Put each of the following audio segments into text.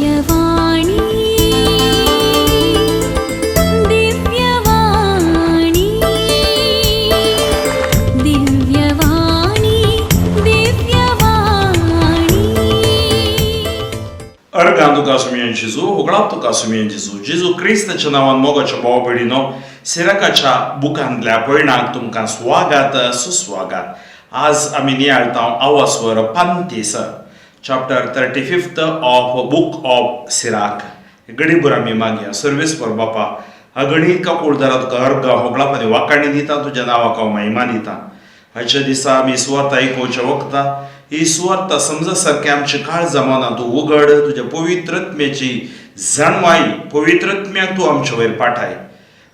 दिव्यवाणी, दिव्यवाणी, दिव्यवाणी, दिव्यवाणी. अर्गां तुका सुमयन जेजू, होगळाप तुका सुमयन जेजू. जेजू क्रिस्ताच्या नांवान मोगाच्या भाव भयणीनो, सिराकाच्या बुकांतल्या पयणाक तुमकां स्वागत सुस्वागत. आज आमी नियाळता आवासवर 35, chapter 35th of book of Sirach. गडीभर आमी मागया. सर्वेस्पर बापा, अगणीत काकुळदारा तुका अर्गां होगळाप आनी वाखाणी दिता. तुज्या नांवाक हांव महिमा दिता. आयच्या दिसा आमी सुवार्ता आयकुच्या वखता ही सुवार्ता समजा सारकें आमचे काळजा मनां तूं उगड. तुज्या पवित्रत्म्याची जाणवाय, पवित्रत्म्याक तूं आमचे वयर पाठाय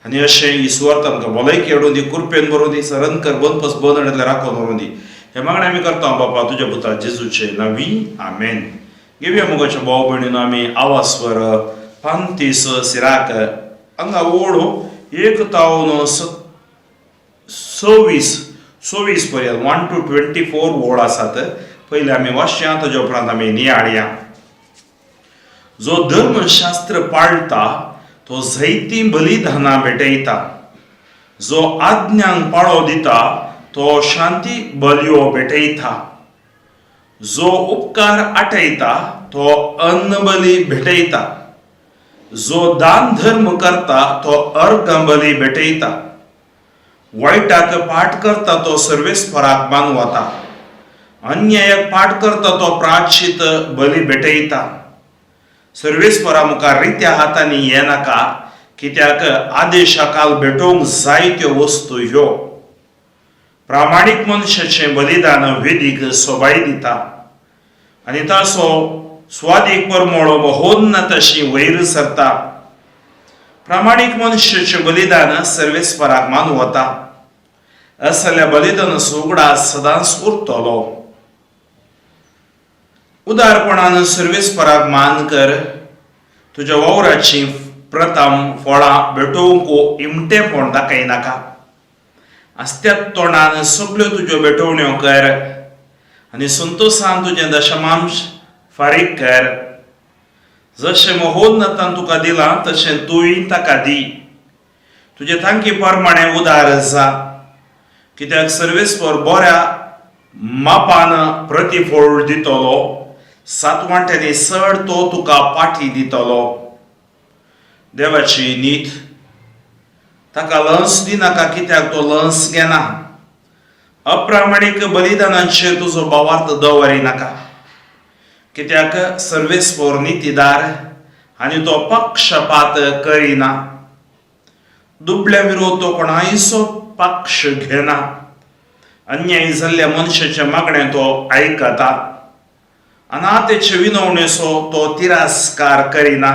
आनी अशें ही सुवार्ता आमकां भलायकी हाडून दी, कृपेन भरून दी, सरनकर बंदपस बंद राखून व्हरून दी. हे मागणें आमी करता बापा तुज्या पुता जेजूचे नांवी, आमेन. घेवया मोगाच्या भाव भयणीनो, आमी आवासवर 35 सिराक हांगा ओड 1 तावन 26 पर्यंत, 1 to 24 ओळ आसात. पयले आमी वाचया, ताज्या उपरांत आमी नियाळया. जो धर्मशास्त्र पाळटा तो जायतीं बलिदानां भेटयता. जो आज्ञांक पाळो दिता तो शांती बलयो भेटयता. जो उपकार आटयता तो अन्न बली भेटयता. जो दान धर्म करता तो अर्घ बली भेटयता. वायटाक पाठ करता तो सर्वेस्पराक मानवता. अन्यायाक पाठ करता तो प्रायश्चीत बली भेटयता. सर्वेस्परा मुखार रित्या हातांनी येनाका, कित्याक आदेशा काल भेटोवंक जायत्यो वस्तू ह्यो. प्रामाणीक मनशाचें बलिदान वेदीक सोबाय दिता आनी ताचो स्वादीक परमळ महोन्नत अशी वयर सरता. प्रामाणीक मनशाचें बलिदान सर्वेस्पराक मानवता. असल्या बलिदानाचो उगडास सदांच उरतलो. उदारपणान सर्वेस्पराक मान कर. तुज्या वावराची प्रथम फळां भेटोवंक इमटेपण दाखयनाका. आस्त्या तोंडान सगळ्यो तुज्यो भेटवण्यो कर आनी संतोशान तुजें दशमांश फारीक कर. जशें महोन्नतान तुका दिलां तशें तूंय ताका दी. तुजे तांकी प्रमाणे उदार जा, कित्याक सर्वेस्पर बऱ्या मापान प्रतिफळ दितलो. सात वांट्यांनी चड तो तुका पाठी दितलो. देवाची नीत. ताका लंस दिनाका, कित्याक तो लंस घेना. अप्रामाणीक बलिदानांचेर तुजो भावार्थ दवरिनाका, कित्याक सर्वेस्पर नितीदार आनी तो पक्षपात करिना. दुबळ्या विरोध तो कोणायचो पक्ष घेना. अन्याय जाल्ल्या मनशाचें मागणें तो आयकता. अनाथेचे विनवणेचो तो तिरस्कार करिना.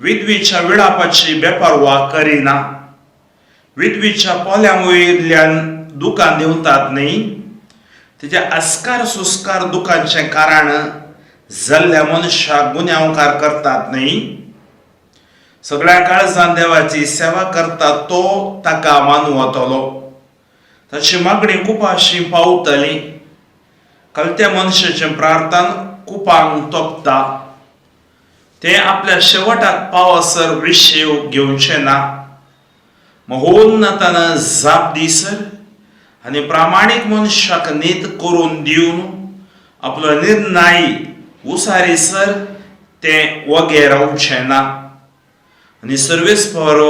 विधवीच्या विळापाची बेपर्वा करिना. विधवीच्या पोल्या वयल्यान दुकां देंवतात न्हय. तिच्या अस्कार सुस्कार दुखांचें कारण जाल्ल्या मनशाक गुन्यांवकार करतात न्हय. सगळ्या काळजान देवाची सेवा करता तो ताका मानवतलो. ताची मागणी कुपाशी पावतली. कलत्या मनशाचें प्रार्थन कुपांक तोपता. ते आपल्या शेवटाक पावसर विशेव घेवचें ना. महोन्नतान जाप दिसर आनी प्रामाणीक मनशाक नीत करून दिवन आपलो निर्णय उसारीसर तें वगें रावचें ना आनी सर्वेस्पर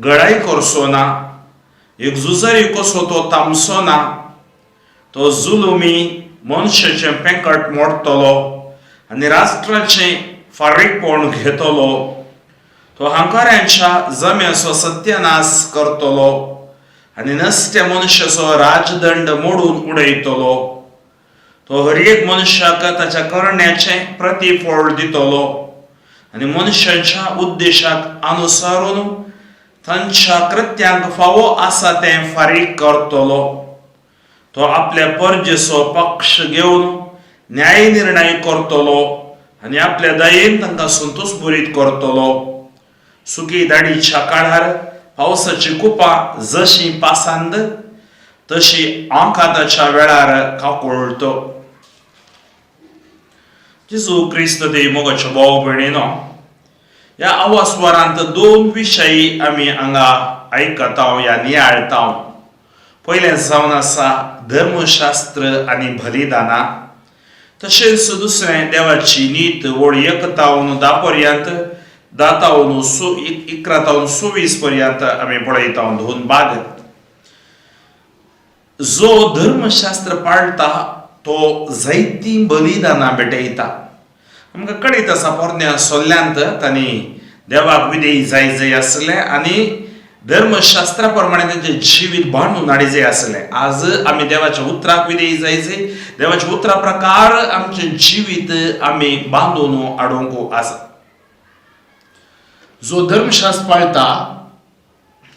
गडाय करचो ना. एक झुजारी कसो तो तामसो ना. तो जुलुमी मनशाचें पेंकट मोडटलो आनी राष्ट्राचें फारीकपण घेतलो. तो हांकाऱ्यांच्या जम्याचो सत्यानाश करतलो आनी नसत्या मनशाचो राजदंड मोडून उडयतलो. तो हर एक मनशाक ताच्या करण्याचें प्रतिफळ दितलो आनी मनशाच्या उद्देशाक अनुसारून तांच्या कृत्यांक फावो आसा तें फारीक करतलो. तो आपल्या परजेचो पक्ष घेवन न्याय निर्णय करतलो आनी आपल्या दयेन तांकां संतोश भरीत करतलो. सुकी दाडीच्या काळार पावसाची कुपां जशी पासांद तशी आंकाताच्या वेळार काकुळतो. जेजू क्रिस्त ते मोगाचो भाव भयणीनो, ह्या आवासवारांत दोन विशय आमी हांगा आयकता या नियाळता. पयलें जावन आसा धर्मशास्त्र आनी बलिदानां. तशेंच दुसरें देवाची नीत, वळ 1 तावन 10 पर्यंत, 10 तावन 11 तावन 26 पर्यंत आमी पळयता दोन भाग. जो धर्मशास्त्र पाळटा तो जायतीं बलिदानां भेटयता. आमकां कळीत आसा, पोरण्या सोल्ल्यांत तांणी देवाक विधेयी जाय जाय आसलें आनी धर्मशास्त्रा प्रमाणे तेंचें जिवीत बांदून हाडी जाय आसलें. आज आमी देवाच्या उतराक विधेयी जाय जाय. देवाच्या उतरा प्रकार आमचें जिवीत आमी बांदून हाडूंक आसा. जो धर्मशास्त्र पाळटा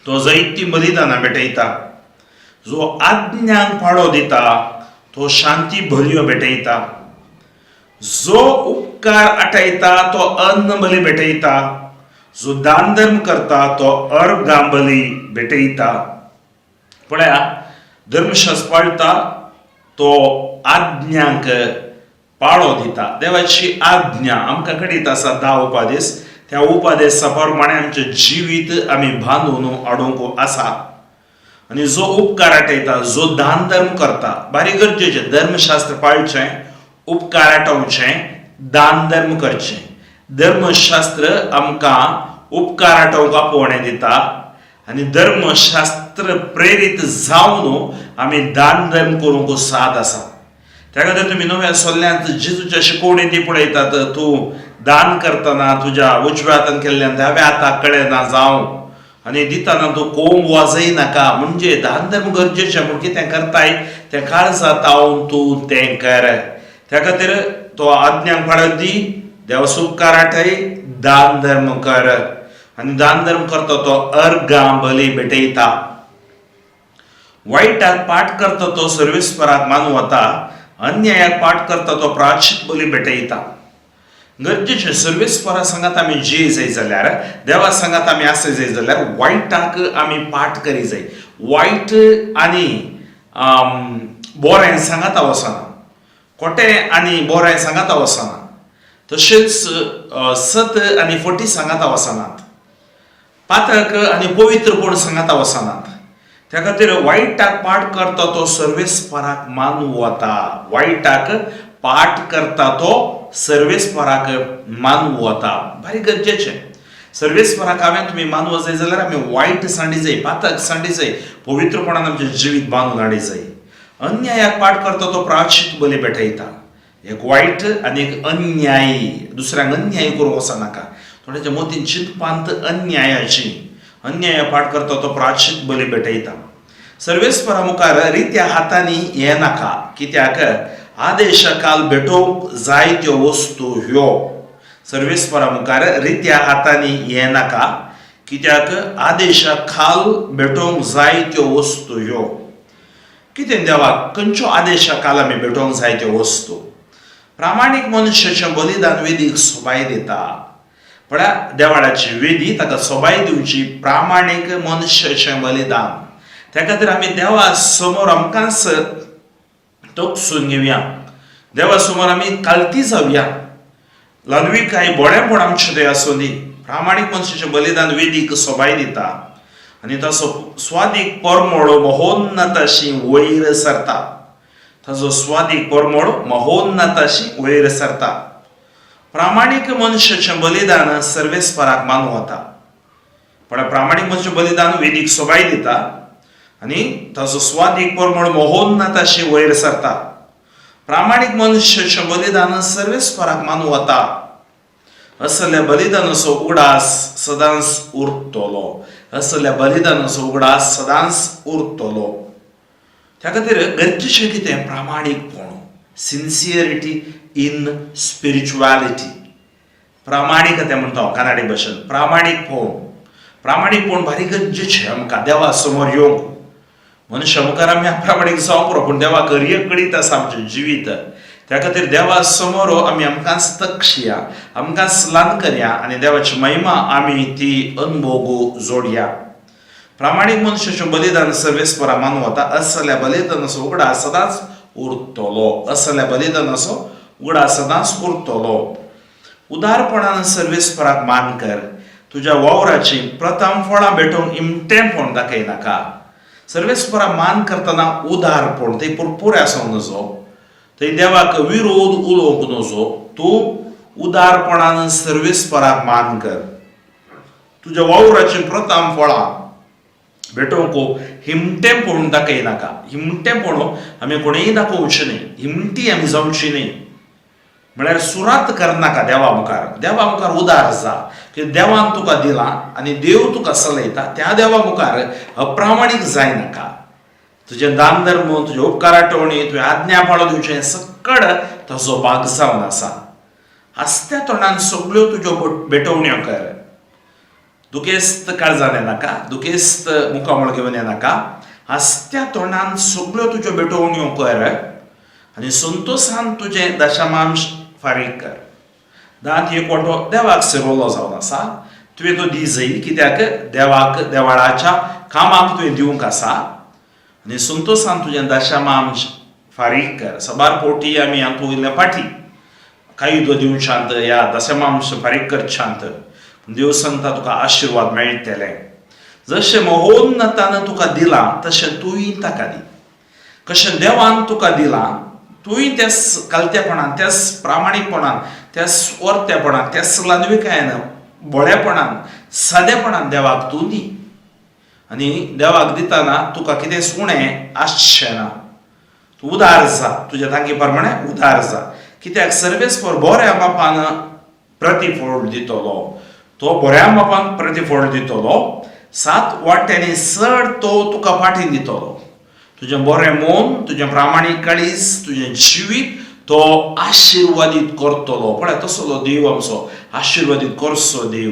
तो जायतीं बलिदानां भेटयता. जो आज्ञांक पाळो दिता तो शांती बलयो भेटयता. जो उपकार आठयता तो अन्न बली भेटयता. जो दान धर्म करता तो अर्घां बली भेटयता. पळया, धर्मशास्त्र पाळटा तो आज्ञांक पाळो दिता. देवाची आज्ञा आमकां कळीत आसा, 10 उपादेश. त्या उपादेसा प्रमाणे आमचें जिवीत आमी बांदून हाडूंक आसा. आनी जो उपकार आठयता, जो दान धर्म करता, बारी गरजेचें. धर्मशास्त्र पाळचें, उपकार आठोवचें, दान धर्म करचें. धर्मशास्त्र आमकां उपकार आठोवंक आपोवणें दिता आनी धर्मशास्त्र प्रेरीत जावन आमी दान धर्म करूंक साद आसा. त्या खातीर तुमी नव्या सोल्ल्यांत जेजूच्या शिकवणी ती पळयतात. तूं दान करतना तुज्या उजव्या हातान केल्ल्यान दाव्या हाताक कळना जावं आनी दितना तूं कोंब वाजय नाका. म्हणजे दान धर्म गरजेचें, पूण कितें करताय तें काळजा तावन तूं तें कर. त्या खातीर तो आज्ञांक पाळत दी, देवा उपकार आठय, दान धर्म कर आनी दान धर्म करता तो अर्घां बली भेटयता. वायटाक पाठ करता तो सर्वेस्पराक मानू वता. अन्यायाक पाठ करता तो प्रायश्चीत बली भेटयता. गरजेचें, सर्वेस्परा सांगात आमी जिये जाय जाल्यार, देवा सांगात आमी आसय जाय जाल्यार वायटाक आमी पाठ करी जाय. वायट आनी बरें सांगाता वचना, खोटें आनी बरें सांगाता वचना. तशेंच सत आनी फटी सांगाता वचनात. पातक आनी पवित्रपण सांगाता वचनात. त्या खातीर वायटाक पाठ करता तो सर्वेस्पराक मानू वता. वायटाक पाठ करता तो सर्वेस्पराक मानू वता. भारी गरजेचें. सर्वेस्पराक हांवें तुमी मानू जाय जाल्यार आमी वायट सांडी जाय, पातक सांडी जाय, पवित्रपणान आमचें जिवीत बांदून हाडी जाय. अन्यायाक पाठ करता तो प्रायश्चीत बली भेटयता. एक वायट आनी एक अन्यायी. दुसऱ्यांक अन्याय करूंक वचनाका. थोड्याच्या मतीन चिंतपांत अन्यायाची. अन्याय पाठ करता तो प्रायश्चीत बली भेटयता. सर्वेस्परा मुखार रित्या हातांनी ये नाका, कित्याक आदेशा खाल भेटोवंक जायत्यो वस्तू ह्यो. सर्वेस्परा मुखार रित्या हातांनी ये नाका, कित्याक आदेशा खाल भेटोवंक जायत्यो वस्तू ह्यो. कितें देवाक खंयच्यो आदेशा खाल आमी भेटोवंक जाय त्यो वस्तू? प्रामाणीक मनशाचें बलिदान वेदीक सोबाय दिता. पळया, देवाळाची वेदी ताका सोबाय दिवची प्रामाणीक मनशाचें बलिदान. त्या खातीर आमी देवा समोर आमकांच तकसून घेवया. देवा समोर आमी कालती जावया. ल्हानविकाय, बोळेपण आमचें थंय आसूं दी. प्रामाणीक मनशाचें बलिदान वेदीक सोबाय दिता आनी ताचो स्वादीक परमळ महोन्नताशी वयर सरता. ताचो स्वादीक परमळ महोन्नताशी वयर सरता. प्रामाणीक मनशाचें बलिदान सर्वेस्पराक मानू वता. पण प्रामाणीक मनशाचें बलिदान वेदीक सोबाय दिता आनी ताचो स्वादीक परमळ महोन्नताशी वयर सरता. प्रामाणीक मनशाचें बलिदान सर्वेस्पराक मानू वता. असल्या बलिदानाचो उगडास सदांच उरतलो. असल्या बलिदानाचो उगडास सदांच उरतलो. त्या खातीर गरजेचें कितें? प्रामाणीकपण, सिन्सियरिटी इन स्पिरिच्युअलिटी. प्रामाणीकता म्हणटा हांव कानाडी भाशेन. प्रामाणीकपण, प्रामाणीकपण भारी गरजेचें आमकां देवा समोर येवंक. मनुष्या मुखार आमी अप्रामाणीक जावंक पुरो, पूण देवाक कळीत आसा आमचें जिवीत. त्या खातीर देवा समोर आमी आमकांच तक्षया, आमकांच ल्हान करया आनी देवाची महिमा आमी ती अनुभोगू जोडया. प्रामाणीक मनशाचें बलिदान सर्वेस्परा मानू वता. असल्या बलिदानाचो उगडास सदांच उरतलो. असल्या बलिदानाचो उगडास सदांच उरतलो. उदारपणान सर्वेस्पराक मान कर. तुज्या वावराचीं प्रथम फळां भेटोवंक इमटेंपण दाखयनाका. सर्वेस्परा मान करतना उदारपण थंय पुरपुरें आसूंक नजो, थंय देवाक विरोध उलोवंक नजो. तूं उदारपणान सर्वेस्पराक मान कर. तुज्या वावराचीं प्रथम फळां भेटोवंक हिमटेंपण दाखयनाका. हिमटेंपण आमी कोणेय दाखोवचें न्हय, हिमटी आमी जावची न्हय. म्हळ्यार सुरात करनाका देवा मुखार. देवा मुखार उदार जा की देवान तुका दिलां आनी देव तुका चलयता, त्या देवा मुखार अप्रामाणीक जायनाका. तुजें दान धर्म, तुजें उपकार आठवणी, तुवें आज्ञा पाळो दिवचें सकड ताजो भाग जावन आसा. हांसत्या तोंडान सगल्यो तुज्यो भेटवण्यो कर. दुखेस्त काळजान येनाका, दुखेस्त मुखामळ घेवन येनाका. हांसत्या तोंडान सगल्यो तुज्यो भेटवण्यो कर आनी संतोशान तुजें दशमांश फारीक कर. दांत एक वांटो देवाक सेरवलो जावन आसा, तुवें तो दी जय, कित्याक देवाक देवाळाच्या कामाक तुवें दिवंक आसा. आनी संतोशान तुजें दशमांश फारीक कर. साबार पोटी आमी हातूंत इल्लें फाटीं कायदो दिवच्यांत ह्या दशमांश फारीक करच्यांत, पूण देव सांगता तुका आशिर्वाद मेळटले. जशें महोन्नतान तुका दिलां तशें तूंय ताका दी. कशें देवान तुका दिलां तूंय त्याच कालतेपणान, त्याच प्रामाणीकपणान, त्याच वरतेपणान, त्याच ल्हानविकायेन, भोळेपणान, सादेपणान देवाक तूं दी. आनी देवाक दितना तुका कितें उणें आसचें ना. तूं उदार जा, तुज्या तांकी प्रमाणें उदार जा, कित्याक सर्वेस्पर बऱ्या मापान प्रतिफळ दितलो. तो बऱ्या मापान प्रतिफळ दितलो, सात वांट्यांनी चड तो तुका फाटीं दितलो. तुजें बरें मन, तुजें प्रामाणीक काळीज, तुजें जिवीत तो आशिर्वादीत करतलो. पळय तसलो देव आमचो आशिर्वादीत करचो देव.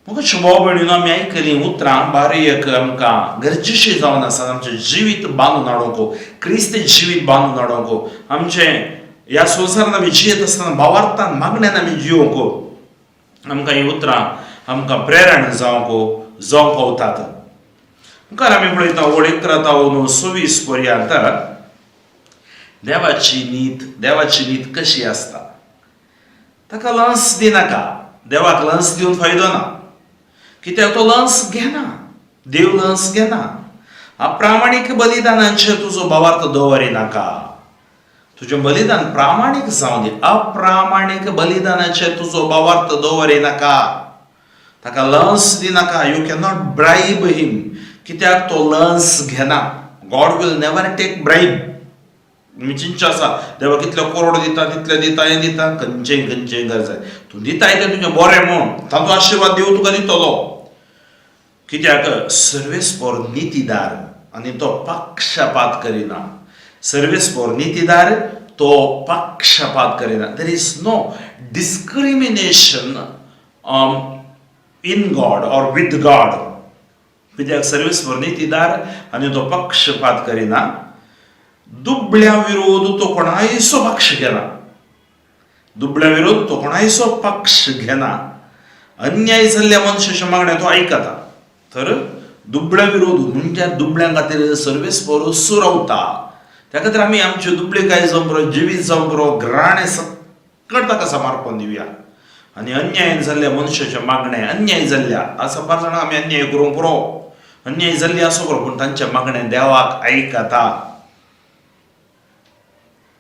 म्हाका भाव भयणीनो, आमी आयकलीं उतरां बारी एक आमकां गरजेची जावन आसा. आमचें जिवीत बांदून हाडूंक, क्रिस्त जिवीत बांदून हाडूंक, आमचें ह्या संवसारांत आमी जियेत आसतना भावार्थान मागण्यान आमी जियोवंक आमकां हीं उतरां आमकां प्रेरण जावंक जावंक पावतात. मुखार आमी पळयता ओळ 11 तावन 26 पर्यंत देवाची नीत. देवाची नीत कशी आसता? ताका लंस दिनाका. देवाक लंस दिवन फायदो ना, कित्याक तो लंस घेना. देव लंस घेना. अप्रामाणीक बलिदानांचेर तुजो भावार्थ दवरिनाका. तुजें बलिदान प्रामाणीक जावं दी. अप्रामाणीक बलिदानाचेर तुजो भावार्थ दवरिनाका. ताका lens दिनाका. You cannot bribe him, कित्याक तो लंस घेना. God will never take bribe. आमी चिंतचें आसा, देवा कितले करोड दिता, तितले दिता, हें दिता. खंयचेय खंयचेय गरज जाय तूं दिताय तें तुजें बरें म्हूण, तातूंत आशिर्वाद देव तुका दितलो, कित्याक सर्वेस्पोर नितीदार आनी तो पक्षपात करिना. सर्वेस्पोर नितीदार, तो पक्षपात करिना. There is no discrimination in God or with God, कित्याक सर्वेस्पोर नितीदार आनी तो पक्षपात करिना. दुबळ्या विरोध तो कोणायचो पक्ष घेना. दुबळ्या विरोध तो कोणायचो पक्ष घेना. अन्याय जाल्ल्या मनशाच्या मागण्या तो आयकता. तर दुबळ्या विरोध म्हणजे दुबळ्यां खातीर सर्वेस्पोर सुरवता. त्या खातीर आमी आमच्यो दुबळेकाय जावं पुरो, जिवीत जावं पुरो, घराणें सकट ताका समर्पण दिवया. आनी अन्याय जाल्ल्या मनशाच्या मागणें, अन्याय जाल्ल्या आसा फार जाणां आमी अन्याय करूंक पुरो, अन्याय जाल्ली आसूं पुरो, पूण तांच्या मागणें देवाक आयकता.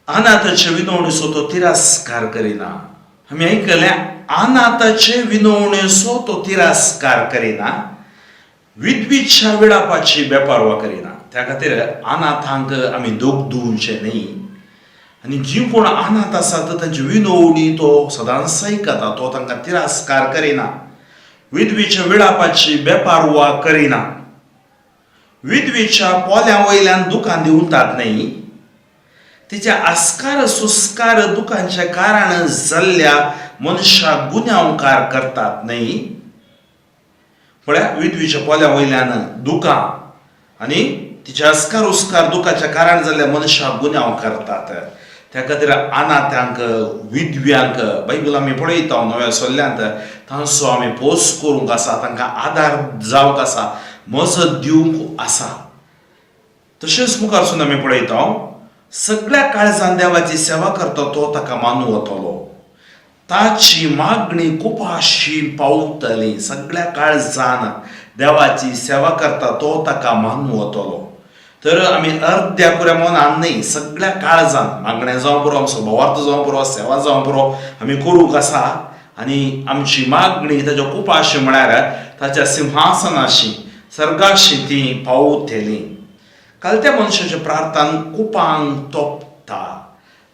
अनाथाचे विनवणेचो तो तिरस्कार करिना. आमी आयकलें, अनाथाचे विनवणेचो तो तिरस्कार करिना, विधवीच्या विळापाची बेपारवा करिना. त्या खातीर अनाथांक आमी दोग दिवचें न्ही. आनी जीं कोण अनाथ आसात तांची विनवणी तो सदांच आयकता, तो तांकां तिरस्कार करिना, विधवीच्या विळापाची बेपारवा करिना. विधवीच्या पोल्या वयल्यान दुकान दिवतात न्हय. तिच्या आस्कार सुस्कार दुकांच्या कारण जाल्ल्या मनशाक गुन्यांवकार करतात न्हय. पळया, विधवीच्या पोल्या वयल्यान दुकां आनी तिच्या अस्कार उस्कार दुखाच्या कारण जाल्ल्या मनशाक गुन्यांव करतात. त्या खातीर अनाथ्यांक, विधव्यांक बायबल आमी पळयता नव्या सल्ल्यांत, तांचो आमी पोस करूंक आसा, तांकां आदार जावंक आसा, मजत दिवंक आसा. तशेंच मुखार सून आमी पळयता सगळ्या काळजान देवाची सेवा करता तो ताका मानूं वतलो. ताची मागणी कुपाशी पावतली. सगळ्या काळजान देवाची सेवा करता तो ताका मानूं वतलो. तर आमी अर्द्या कुऱ्या मनान न्हय, सगळ्या काळजान मागणें जावं पुरो, आमचो भावार्थ जावं पुरो, सेवा जावं पुरो, आमी करूंक आसा आनी आमची मागणी ताच्या कुपाशी म्हळ्यार ताच्या सिंहासनाशी सर्गाशी ती पावतली. कालत्या मनशाचें प्रार्थन कुपांक तोपता.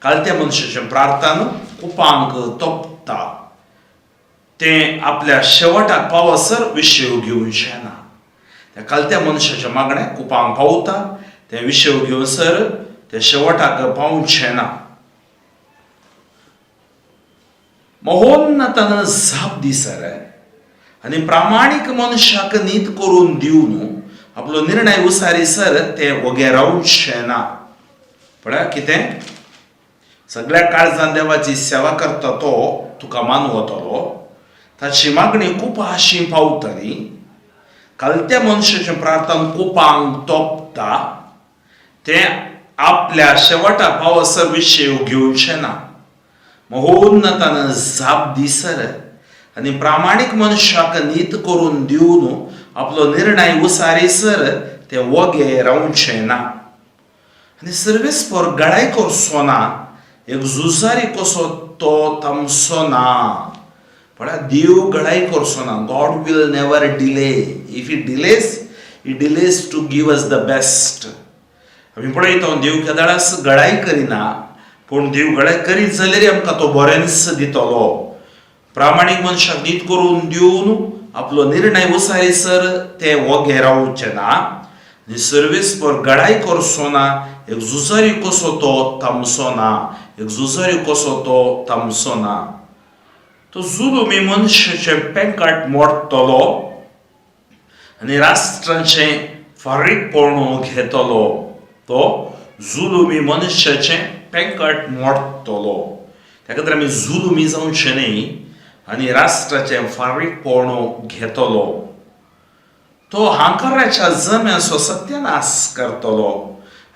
कालत्या मनशाचें प्रार्थन कुपांक तोपता. तें आपल्या शेवटाक पावसर विशय घेवचें ना. त्या कालत्या मनशाचें मागणें कुपांक पावता, तें विशय घेवसर तें शेवटाक पावचें ना. महोन्नतान जाप दिसर आनी प्रामाणीक मनशाक नीत करून दिवन आपलो निर्णय उसारीसर तें वगें रावचें ना. पळया कितें सगळ्या काळजान देवाची सेवा करता तो तुका मानवतलो. ताची मागणी कुपाशी पावतली. कालत्या मनशाचें प्रार्थन कुपांक तोपता, तें आपल्या शेवटा पावसर विशय घेवचें ना. महोन्नतान जाप दिसर आनी प्रामाणीक मनशाक नीत करून दिवन आपलो निर्णय उसारीसर तें वगें रावचें ना. आनी सर्वेस्पर गळाय करचो ना, एक झुजारी कसो तो तामसो ना. पळया, देव गळाय करचो ना. God will never delay. If he delays, he delays to give us the best. आमी पळयता देव केदाळाच गळाय करिना, पूण देव गळाय करीत जाल्यार आमकां तो बरेंच दितलो. प्रामाणीक मनशाक नीत करून दिवन आपलो निर्णय उसारीसर ते वगें रावचें ना. आनी सर्वेस्पर गळाय करचो ना, एक झुजारी कसो तो तामसो ना. एक झुजारी कसो तो तामसो ना. तो जुलुमी मनशाचें पेंकाट मोडटलो आनी राष्ट्रांचें फारीकपण घेतलो. तो जुलुमी मनशाचें पेंकट मोडटलो. त्या खातीर आमी जुलुमी जावचें न्हय. आनी राष्ट्राचें फारीकपण घेतलो. तो हांकाराच्या जम्याचो सत्यानाश करतलो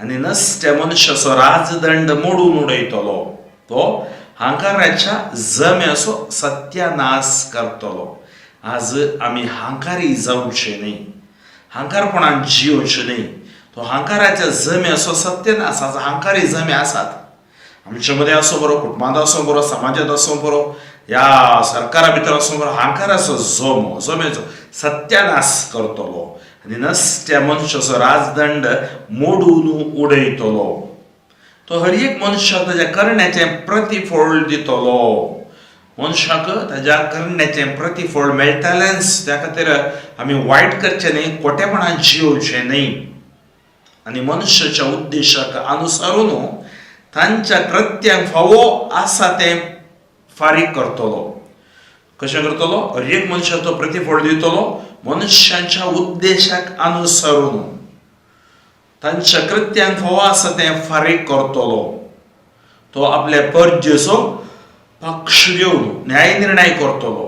आनी नसत्या मनशाचो राजदंड मोडून उडयतलो. तो हांकाराच्या जम्याचो सत्यानाश करतलो. आज आमी हांकारी जावचे न्हय, हांकारपणान जियोवचें न्हय. तो हांकाराच्या जम्याचो सत्यानाश. आज हांकारी जमे आसात आमचे मदें आसूं बरो, कुटुंबांत आसूं बरो, समाजांत आसूं बरो, ह्या सरकारा भितर आसूं बरो, हांकाराचो जमो जम्याचो सत्यानाश करतलो आनी नसत्या मनशाचो राजदंड मोडून उडयतलो. तो हर एक मनशाक ताज्या करण्याचें प्रतिफळ दितलो. मनशाक ताज्या करण्याचें प्रतिफळ मेळटलेंच. त्या खातीर आमी वायट करचें न्हय, खोटेपणान जियोवचें न्हय. आनी मनशाच्या उद्देशाक अनुसरून तांच्या कृत्यांक फावो आसा तें फारीक करतलो. कशें करतलो? हर एक मनशाक तो प्रतिफळ दितलो मनशांच्या उद्देशाक अनुसरून तांच्या कृत्यांक फावो आसा तें फारीक करतलो. तो आपल्या परजेचो पक्ष घेवन न्याय निर्णय करतलो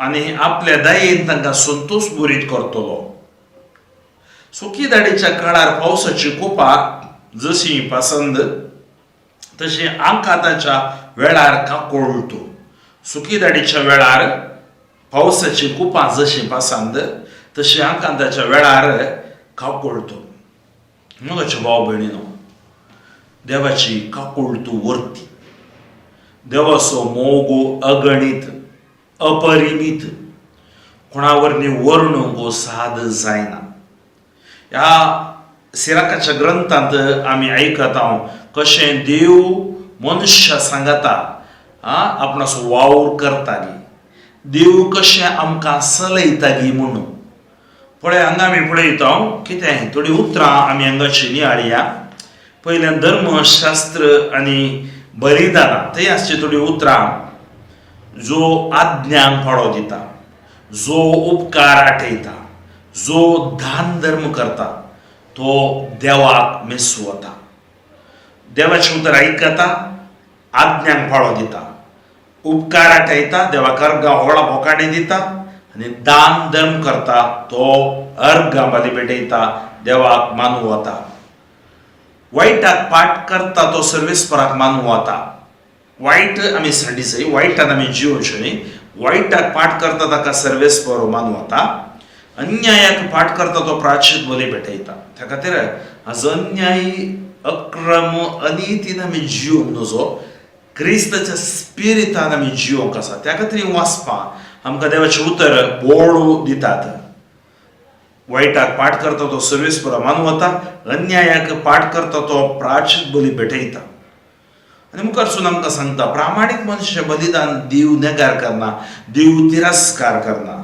आनी आपल्या दयेन तांकां संतोश बुरीत करतलो. सुकी दाडीच्या काळार पावसाची कुपां जशी पसंद तशी आंकाताच्या वेळार काकोळटो. सुकी दाडीच्या वेळार पावसाची कुपां जशी पसंद तशी आंकांताच्या वेळार काकोळटो. मोगाचे भाव भयणीनो, देवाची काकुळटू वर्ती. देवाचो मोग अगणीत, अपरिमीत, कोणा वरवीं वर्णूंक साद जायना. ह्या सिराकाच्या ग्रंथांत आमी आयकता कशें देव मनुष्य सांगता आपणाचो वावर करता गी, देव कशें आमकां चलयता गी म्हणून. पळय, हांगा आमी पळयता कितें थोडीं उतरां आमी हांगाची नियाळया. पयलें धर्मशास्त्र आनी बलिदानां, थंय आसची थोडीं उतरां. जो आज्ञांक पाळो दिता, जो उपकार आठयता, जो दान धर्म करता, तो देवाक मेसवता. देवाचें उतर आयकता, आज्ञांक पाळो दिता, उपकार आठयता, देवाक अर्गां होळा भोकाणे दिता आनी दान धर्म करता, तो अर्गां बली भेटयता, देवाक मानू वता. वायटाक पाठ करता तो सर्वेस्पराक मानूं वता. वायट आमी सांडी जाय, वायटान आमी जियोवचें न्ही. वायटाक पाठ करता ताका सर्वेस्पर मानूं वता. अन्यायाक पाठ करता तो प्राचित बली भेटयता. त्या खातीर आज अन्याय, अक्रम, अनितीन आमी जियोवंक नजो, क्रिस्ताच्या स्पिरितान आमी जियोवंक आसा. त्या खातीर हीं वाचपां आमकां देवाचें उतर बोड दितात. वायटाक पाठ करता तो सर्वेस्परा मानूं वता, अन्यायाक पाठ करता तो प्राचित बली भेटयता. आनी मुखारसून आमकां सांगता, प्रामाणीक मनशाचें बलिदान देव नेगार करना, देव तिरस्कार करना.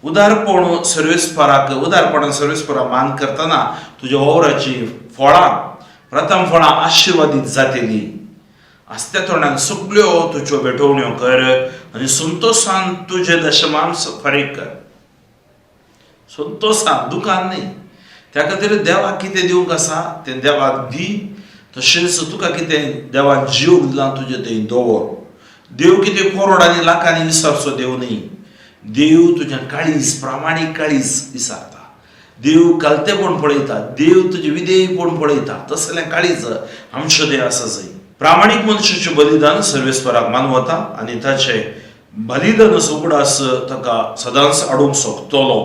उदारपण सर्वेस्पराक, उदारपणान सर्वेस्परा मान करतना तुज्या वावराची फळां, प्रथम फळां आशिर्वादीत जातली. आस्त्या तोंडान सगल्यो तुज्यो भेटवण्यो कर आनी संतोशान तुजें दशमांस फारीक कर. संतोशान, दुकान न्ही. त्या खातीर देवाक कितें दिवंक आसा तें देवाक दी, तशेंच तुका कितें देवान जीव दिला तुजें थंय दवर. देव कितें करोडांनी लाखांनी विसरचो देव न्ही. देव तुजें काळीज, प्रामाणीक काळीज विसारता. देव कालतेपण पळयता, देव तुजें विधेयपण पळयता. तसलें काळीज आमचो देव आसा जाय. प्रामाणीक मनशाचें बलिदान सर्वेस्पराक मानवता आनी ताचें बलिदान उगडास ताका सदांच हाडूंक शकतलो.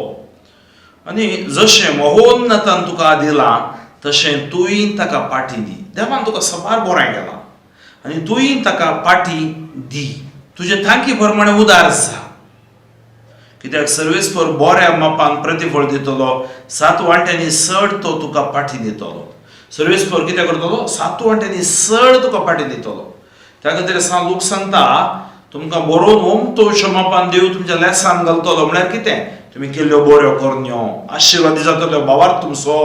आनी जशें महोन्नतान तुका दिलां तशें तूंय ताका पाटी दी. देवान तुका साबार बरें केलां आनी तूंय ताका पाटी दी. तुजे तांकी प्रमाणे उदार जा, कित्याक सर्वेस्पर बऱ्या मापान प्रतिफळ दितलो. सात वांट्यांनी चड तो तुका पाटी दितलो. सर्वेस्पर कितें करतलो? सात वांट्यांनी चड तुका पाटी दितलो. त्या खातीर सांग, लोक सांगता तुमकां बरोवन ओमतोश मापान देव तुमच्या लेसान घालतलो. म्हळ्यार कितें? तुमी केल्ल्यो बऱ्यो करण्यो आशिर्वादी जातल्यो भावार्थ तुमचो.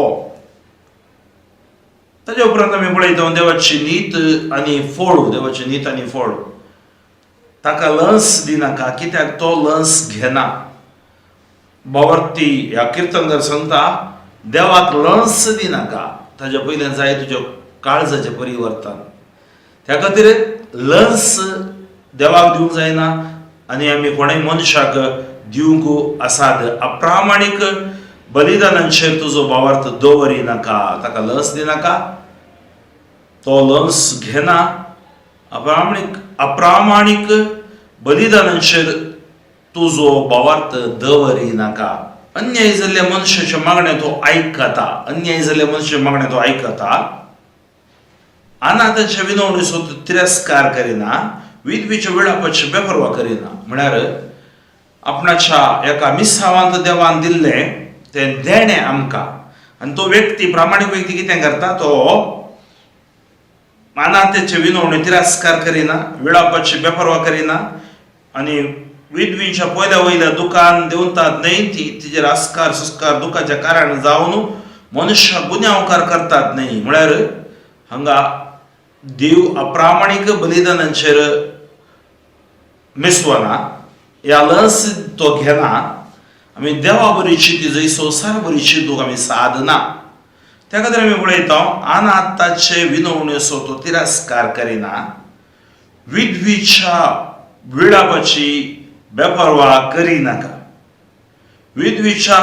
ताच्या उपरांत आमी पळयता देवाची नीत आनी फळ. देवाची नीत आनी फळ. ताका लंस दिनाका, कित्याक तो लंस घेना. भावार्थी ह्या किर्तनकार सांगता, देवाक लंस दिनाका, ताच्या पयल्यान जाय तुज्या काळजाचें परिवर्तन. त्या खातीर लंस देवाक दिवंक जायना आनी आमी कोणूय मनशाक दिवंक आसात. अप्रामाणीक बलिदानांचेर तुजो भावार्थ दवरी नाका, ताका लस दिनाका, तो लंस घेना. अप्रामाणीक बलिदानांचेर तुजो भावार्थ दवरी नाका. अन्याय जाल्ल्या मनशाच्या मागणें तो आयकता. अन्याय जाल्ल्या मनशाच्या मागणें तो आयकता. अनाथाच्या विनवणीचो तो तिरस्कार करिना, विधवेच्या विळापाची बेपर्वा करिना. म्हळ्यार आपणाच्या एका मिसावांत देवान दिल्लें तें देणें आमकां. आनी तो व्यक्ती, प्रामाणीक व्यक्ती कितें करता? तो अनाथाचे विनवणी तिरस्कार करिना, विळापाची बेपर्वा करिना आनी विधवींच्या पयल्या वयल्या दुकान देंवतात न्हय ती, तिचेर आस्कार सुस्कार दुखाच्या कारण जावन मनुष्य गुन्यांवकार करतात न्हय. म्हळ्यार हांगा देव अप्रामाणीक बलिदानांचेर मेसवना, ह्या लस तो घेना. आमी देवा बरी चिंती जंय संवसार बरी चिंतूंक आमी सादना. त्या खातीर आमी पळयता, अनाथाचे विनवणेचो तो तिरस्कार करिना, विधवीच्या विळापाची बेपर्वा करिनाका. विधवीच्या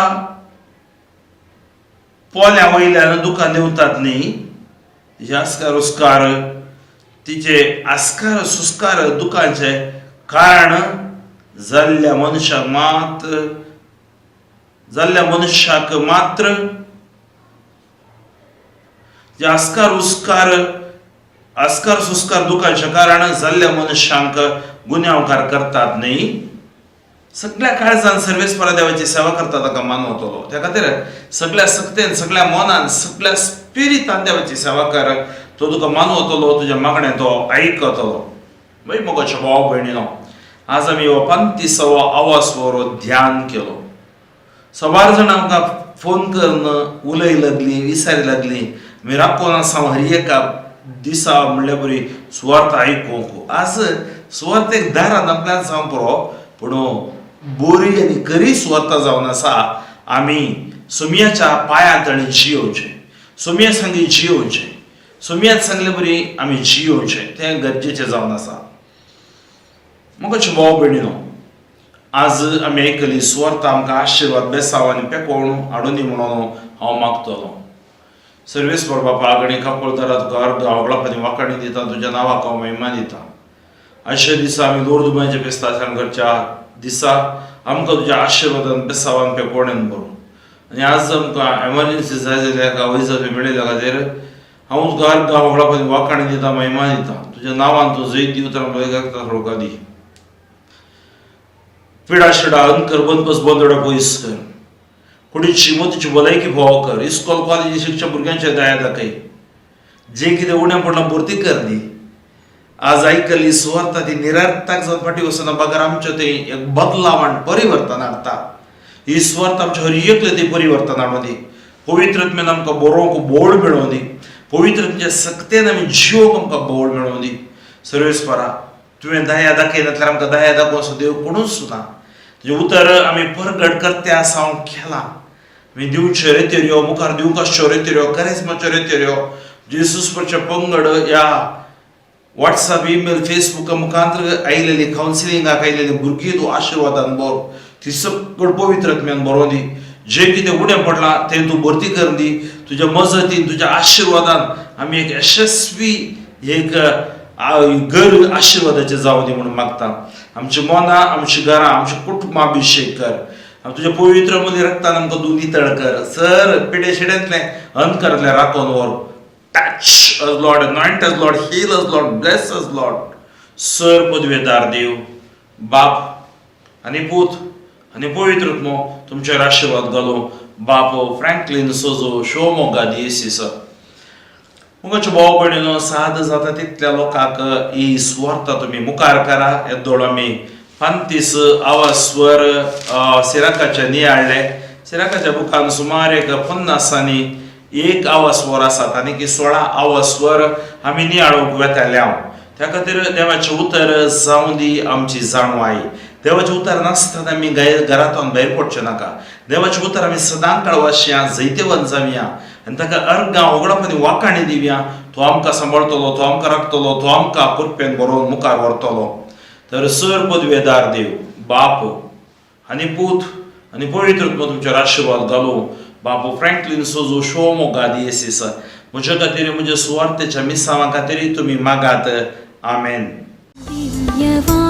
पोल्या वयल्यान दुकान देंवतात न्ही, तिचे आस्कार उस्कार, तिचे आस्कार सुस्कार दुकांचे कारण जाल्ल्या मनशाक मात्र, जाल्ल्या मनशाक मात्र जे आस्कार उस्कार, आस्कार सुस्कार दुखाच्या कारण जाल्ल्या मनशांक गुन्यांवकार करतात न्ही. सगळ्या काळजान सर्वेस्परा देवाची सेवा करता ताका मानवतलो. त्या खातीर सगळ्या सक्तेन, सगळ्या मनान, सगळ्या स्पिरितान देवाची सेवा कर, तो तुका मानवतलो, तुज्या मागणें तो आयकतलो. मागीर मोगाच्या भाव भयणीनो, आज आमी हो पंतीसवो आवाज वरो ध्यान केलो. सवार जाणां आमकां फोन करून उलय लागली, विचारी लागली, आमी राखून आसा हर एका दिसा म्हणल्या बरी सुवार्थ आयकूंक. आज सुवार्थेक दारान आपल्यान जावं पुरो, पूण बरी आनी खरी सुवार्थ जावन आसा आमी सुमयाच्या पांयां तणी जियोवचें, सुमया सांगी जियोवचें, सुमयात सांगले बरी आमी जियोवचें, तें गरजेचें जावन आसा. मोगाचे भाव भयणीनो, आज आमी आयकली सुवार्थ आमकां आशिर्वाद, बेसांव आनी पेकोवन हाडुनी म्हणून हांव मागतलो. सर्वेस्पर बापा, आगणी काकुळतारा तुका अर्गां होगळप आनी वाखाणी दिता, तुज्या नांवाक हांव महिमा दिता. आयच्या दिसा आमी लोर्दुमांचे फेस्त आचरण करच्या दिसा आमकां तुज्या आशिर्वादान, बेसावान, पेकोवणेन भरून. आनी आज आमकां एमर्जन्सी जाय जाल्यार वैज मेळिल्ल्या खातीर हांव तुका अर्गां होगळप आनी वाखाणी दिता, महिमा दिता. तुज्या नांवान तूं जैत दी, उतरां बळगाक दी. पिडा शिडा अनकर बनपस बंदोडा पयस कर. कुडीची मतीची भलायकी भोव कर. इस्कॉल कॉलेजी शिकच्या भुरग्यांच्या दया दाखय. जे कितें उणें पडलां भरती कर दी. आज आयकल्ली सुवार्ता ती निरर्थक जावन फाटीं वचना, बगर आमचें तें एक बदलाव आनी परिवर्तन हाडटा. ही सुवार्थ आमच्या हर एकले ती परिवर्तन हाडूं दी. पवित्र आत्म्यान आमकां बरोवंक बोळ मेळोवं दी. पवित्र आत्म्याच्या सक्तेन आमी जिवोवंक आमकां बोळ मेळोवं दी. सर्वेस्परा, तुवें दया दाखयनासल्यार आमकां दया दाखोवं असो देव कोणूच ना. तुजें उतर आमी परगट करते आसा हांव केलां. आमी दिवच्यो रेतेऱ्यो, मुखार दिवंक आसच्यो रेतेऱ्यो, करेस्माच्यो रेतेऱ्यो, जेसूस पंगड ह्या व्हॉट्सअप, ईमेल, फेसबुका मुखांतर आयलेली, कावन्सिलिंगाक आयलेली भुरगीं तूं आशिर्वादान भर. ती सगळं पवित्र आत्म्यान बरोवन दी. जें कितें उणें पडलां तें तूं भरती करून दी. तुज्या मजतीन, तुज्या आशिर्वादान आमी एक यशस्वी एक घर आशिर्वादाचें जावं दी म्हणून मागता. आमची मनां, आमची घरां, आमची कुटुंबां अभिशेक कर. तुज्या पवित्र मदीं रक्तान आमकां तूं नितळ कर. सर पिडे शिड्यांतलें अंधकारांतलें राखून व्हर. Touch us, Lord, anoint us, Lord, heal us, Lord, bless us, Lord. Sir पदवेदार देव बाप आनी पूत आनी पवित्र आत्मो तुमचेर आशिर्वाद घालूं. बाप फ्रँकलीन सोजो, शिवमोग्गा दियेसीस. मुखाच्या भाव भयणीनो, साद जाता तितल्या लोकांक ही सुवार्ता तुमी मुखार करा. येदोळ आमी 35 आवाज स्वर सिराकाचे नियाळ्ळे. सिराकाच्या बुकान सुमार एक 50 आनी एक आवाज स्वर आसात आनी की 16 आवाज स्वर आमी नियाळूंक वेताले हांव. त्या खातीर देवाचें उतर जावं दी आमची जाणवाय. देवाचें उतर नासतना आमी घरांतल्यान भायर पडचें नाका. देवाचें उतर आमी सदां काळ वाचया, जैतेवंत जावया आनी ताका अर्गां होगळप आनी वाखाणी दिवया. तो आमकां सांबाळटलो, तो आमकां राखतलो, तो आमकां कृपेन बरोवन मुखार व्हरतलो. तर सर पदवेदार देव बाप आनी पूत आनी पवित्र आत्मो तुमचेर आशिर्वाद घालूं. बापू फ्रँकलीन सोजो, शिवमोग्गा दियेसीस. म्हज्या खातीर, म्हज्या सुवार्थेच्या मिसांवा खातीर तुमी मागात. आमेन. दिव्यवाणी.